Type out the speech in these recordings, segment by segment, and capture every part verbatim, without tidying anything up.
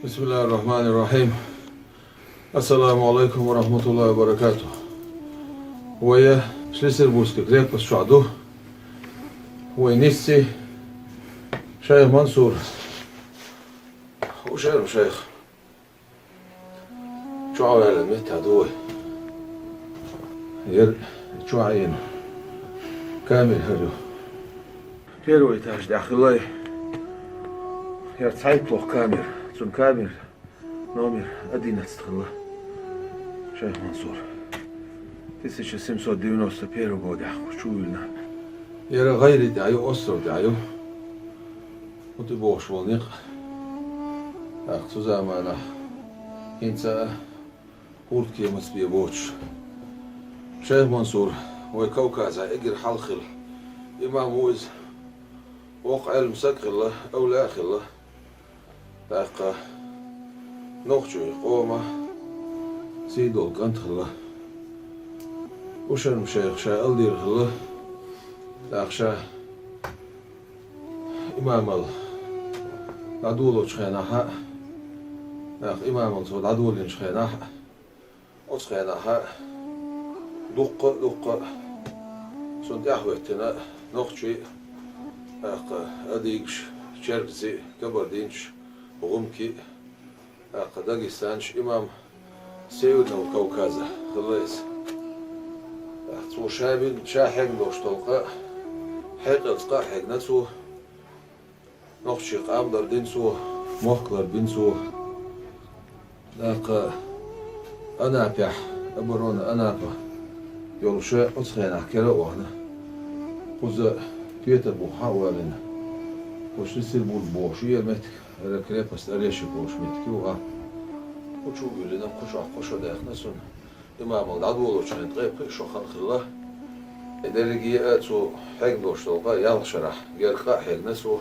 بسم الله الرحمن الرحيم. السلام عليكم ورحمة الله وبركاته. Вай Шлиссельбургский крепость чохь ду. Вай нисси шайх Мансур. Ушерма шайх. Чохь ваьлла меттехь ду вай. Яра чохь Ӏийна камера хӀара ю. Первый этаж тӀехь хилла. Яра цхьайтталгӀа камера. Цуьнан камера номер одиннадцать хилла. Шайх Мансур. Тысяча семьсот девяносто первый годехь кху чу вуьйлина. Яра гӀайре тӀехь ю, остров тӀехь ю. ХӀун ду бохуш волу некъ. ТӀаккха цу заманахь хӀинца а хӀурдкемаца бен боцуш. Шайх Мансур вай Кавказехь эггара хьалха хилла имам ву иза. Воккха Ӏелам саг а хилла, авлия а хилла. ТӀаккха нохчийн къоман сий долу кӀант хилла. Ушерма шайх ша алдийр хилла. ТӀаккха ша имамал дӀадолочу хенахь а, тӀаккха имамал цо дӀадолийначу хенахь а, оцу хенахь а дуккха а, дуккха а цунна тӀаьхьахӀоьттина нохчий а, тӀаккха адыгаш, черкесий а, кабардинцаш, гӀумкий а, тӀаккха дагестанцаш, имам Северного Кавказа хилла иза. ТӀаккха цо ша бина, ша хьегна долуш долу къа а, хьекъалца къа а хьегна цо, нохчийн къам лардина цо, мохк ларбина цо. ТӀаккха Анапехь, оборона Анапа йолуш, оцу хенахь кара а вахана, кхуза Петарбух хьа а валийна, кху Шлиссельбург бохуш яра меттиг, хӀара крепость Орешек волуш меттиг ю а. Кху чу а вуьйлина, кху чохь кхо шо даьккхина цунна. Имамал дӀадолочу хенахь ткъе пхи шо хан хилла. И дерриге а цо хьегна долуш долу къа ялх шарахь гергга къа а хьегна цо.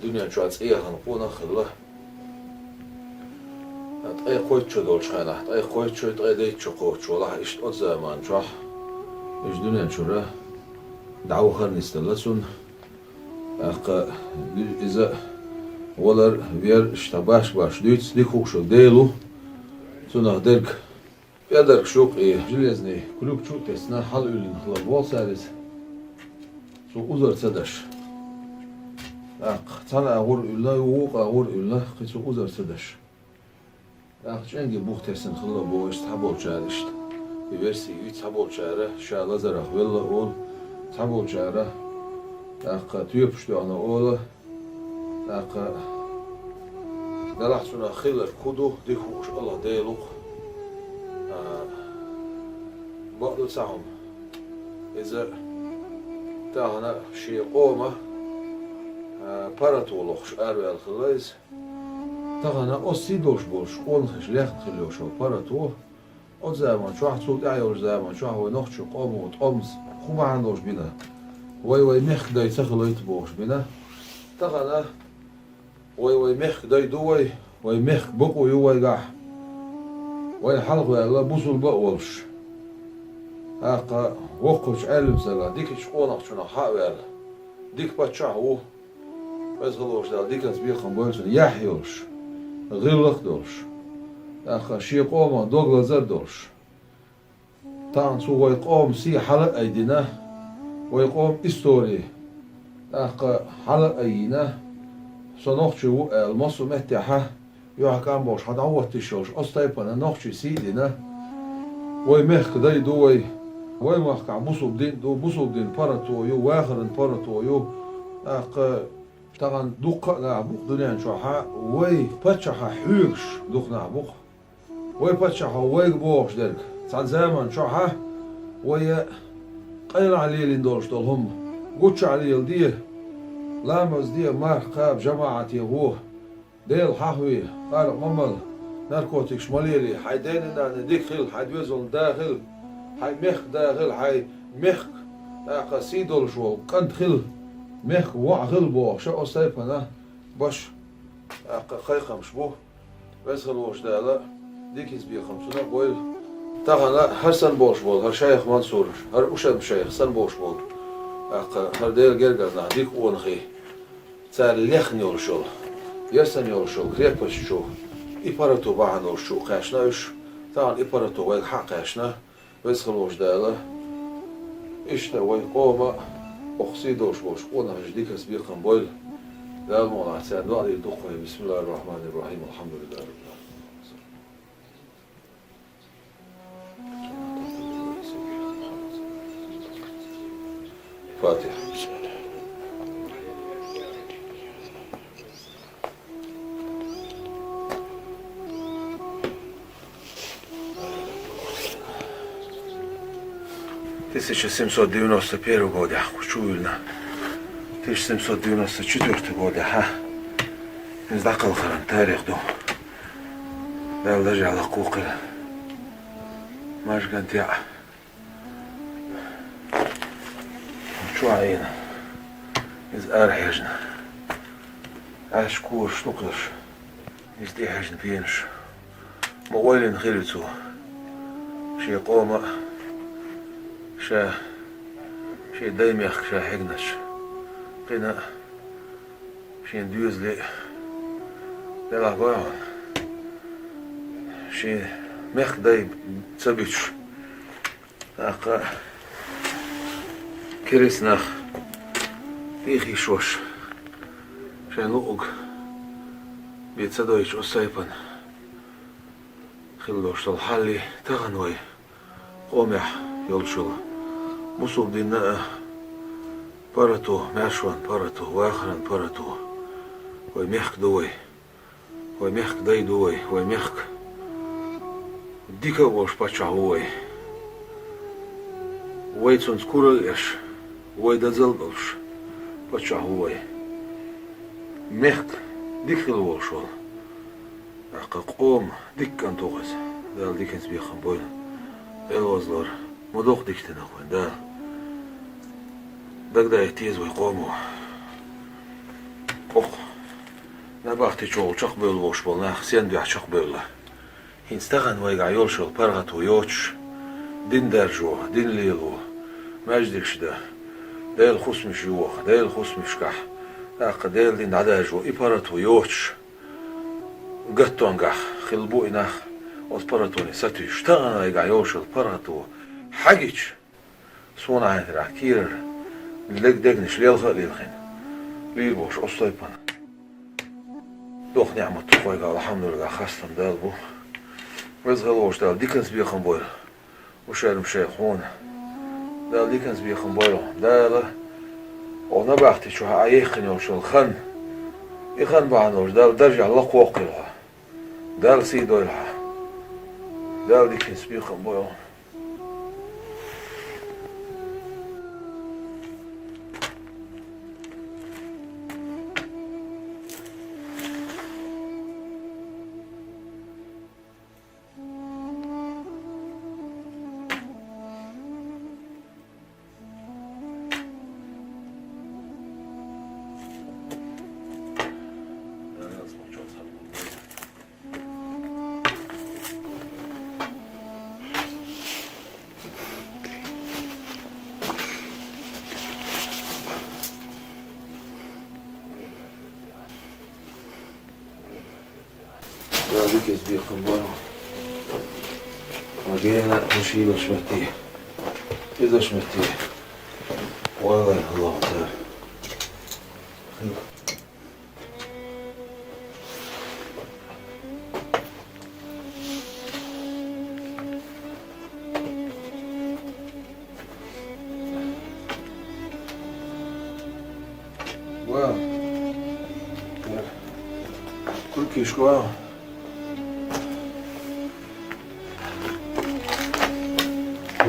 Дуьнен чохь цӀе яхана къонах а хилла. Ткъе кхойтта шо долчу хенахь, ткъе кхойтта шо, ткъе дейтта шо кхочуш валахь, иштта оцу заман чохь иза дуьнен чуьра дӀавахар нисделла цунна. ТӀаккха иза валар, вер, иштта баш-баш дуьйцу, дика хууш волу Дела ву цунах дерг. ПӀедаргаш юккъе железный крюк чу а тесна, хьала уьллина хилла боху цара иза. Цо узар ца даш. ТӀаккха цхьана агӀор а уьллина, вукху агӀор а уьллина, кхин цо узар ца даш. ТӀаккха чӀенге бух тесна хилла боху, иштта цхьаболчара иштта. И верси ю, цхьаболчара ша лазарах велла олу, цхьаболчара тӀаккха тоьпаш тоьхна олу. ТӀаккха делахь цунах хилларг хӀун ду, дика хууш Аллах Дела ву-кх. А, бакъду цхьа хӀума. Иза тахана шен къоман, а, паргӀато лохуш араваьлла хилла иза. Тахана оцу сий долуш болуш къонахаша лехна хилла йолуш йолу паргӀато, оцу заман чохь, цул тӀаьхьа йолчу заман чохь вай нохчийн къомо тӀом хӀун бахьана долуш бина? Вай вай мехкан дай ца хилийта бохуш бина. Тахана вай вай мехкан дай ду вай, вай мехкан бакъо ю вайгахь. Вай хьалхаваьлла бусулба а волуш. ТӀаккха воккхачу Ӏелам стага, дикачу къонахчунах хьа а ваьлла. Дика паччахь ву. Веза хилла волчу Дала диканца бекхам бойла цунна, яхь йолуш, гӀиллакх а долуш, тӀаккха шен къоман дог лазар а долуш. Тахана цо вай къоман сий хьала а айдина, вай къоман истори тӀаккха хьала а айина, со нохчи ву аьлла, массо а меттехьа юьхькӀам болуш хьан дӀахӀотта йиш йолуш, оцу тайпана нохчийн сий а дина. Вай мехкан дай ду вай. Вай махкахь бусулба дин а ду, бусулба дин паргӀато ю, вахаран паргӀато ю. ТӀаккха тахана дуккха а нах бу-кх дуьнен чохьа, вай паччахьа хьоьгуш дукха нах бу-кх. Вай паччахьо вайга бохуш дерг, цхьана заман чохьа вай къайлахь лелийна долуш долу хӀума гуччахь леладе, ламаз де, марха кхаба, жамаӀате гӀо. Дела хьахаве, къаркъа ма мала, наркотикаш ма лелае, хьайн дена-нана дика хила, хьайн доьзална да хила, хьайн мехкан да хила, хьайн мехкан тӀаккха сий долуш волу кӀант хила, мехкан воӀ хила бохуш, оцу тайпана баш тӀаккха кхайкхамаш бу. Веза хилла волчу Дала диканца бекхам цунна а бойла. Тахана хӀара санна болуш болу, хӀара шайх Мансур, хӀара Ушерма шайх санна болуш болу, тӀаккха хӀара Делан гергара нах дика къонахий. Цара лехна йолуш йолу Ясана йолуш йолу крепость чу и Парату бахьана долуш чу кхаьчна уьш, тахана и Парату вайга хьа а кхаьчна, Веза хилла волчу Дала, иштта вайн къоман а, окху сий долуш болчу къонахчун диканца бекхам бойла. Дала мукъ лахь царна доӀа дийр ду-кх вай. Бисмиллахир-рахманир-рахим. Алхьамдулиллахи раббил Ӏаламин. Фатихьа. Тысяча семьсот девяносто первый годехь кху чу вуьллина. Тысяча семьсот девяносто четвёртый годехь, а, иза дӀакхалхаран тарих ду. Дала дажехь лакхавоккхийла. Мажган тӀе а. Чохь Ӏийна. Иза арахьежна. Ӏаш кораш ду кхуьш. Иза тӀехьежна пенаш. Ма ойлина хир ю цо. Шен къоман а, ша, шен дай мехка ша хьегначу. Кхин а шен доьзале а. Делахь гой хьуна. Шен мехкан дай ца буьтуш. ТӀаккха керста нах тӀехьа йиш йолуш, шайн луъург бен ца дойтуш оцу тайпана хилла долуш долу хьал, тахана вай къомехь йолуш йолу бусулба динан а, паргӀато, маьршонан паргӀато, вахаран паргӀато вай мехка ду вай. Вай мехкан дай ду вай, вай мехкан дика а волуш паччахь ву вай. Вай цуьнца куралла еш, вай дозалла долуш паччахь ву вай. Мехкан дика хилла волуш волу. ТӀаккха къоман дика кӀант ву иза. Дала диканца бекхам бойла. Делан вазалора. Ма доккха дика динарг вайн Дала. Дагадайта деза вай къомо. Окху набахти чухула чекхбевлла волуш болу нах стенна дуьхьа чекхбевлла. ХӀинца тахана вайгахь йолуш йолу паргӀато йоцуш, дин даржо, дин лело, маьждигаш дан, Делан хӀусамаш йоху, Делан хӀусамашкахь, тӀаккха Делан дин дӀадаржо, и паргӀато йоцуш, гаттонгахь хилла бу и нах, оцу паргӀатоне сатуьйсуш. Тахана вайгахь йолуш йолу паргӀато хьаьгича, суна хьаьнтарехь кийрара лег дегнаш лелха а лелхина, лийр болуш оцу тайпана. Доккха неӀмат ду вайгахь, алхьамдулиллахӀ, хастам Далла бу. Веза хилла волчу Дала диканца бекхам бойла. Ушерма шайх хьуна. Дала диканца бекхам бойла. Дала оха набахти чохь а яьккхина йолуш йолу хан. И хан бахьана долуш Дала даржехь лакхавоккхийла хьо. Дала сий дойла хьан. Дала диканца бекхам бойла. Дала диканца бекхам бойла. Ма гена, хӀун шийлаш метте, изаш метте. Вай, вай, Аллаху Таала. Вау. Куркишка, вау.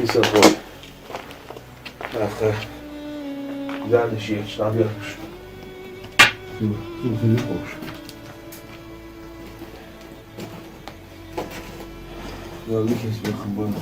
Иса хо. Аха. Гаьна шиъ, шиъ бехаш. Цу, цу хилла ховш. Дала диканца бекхам бойла.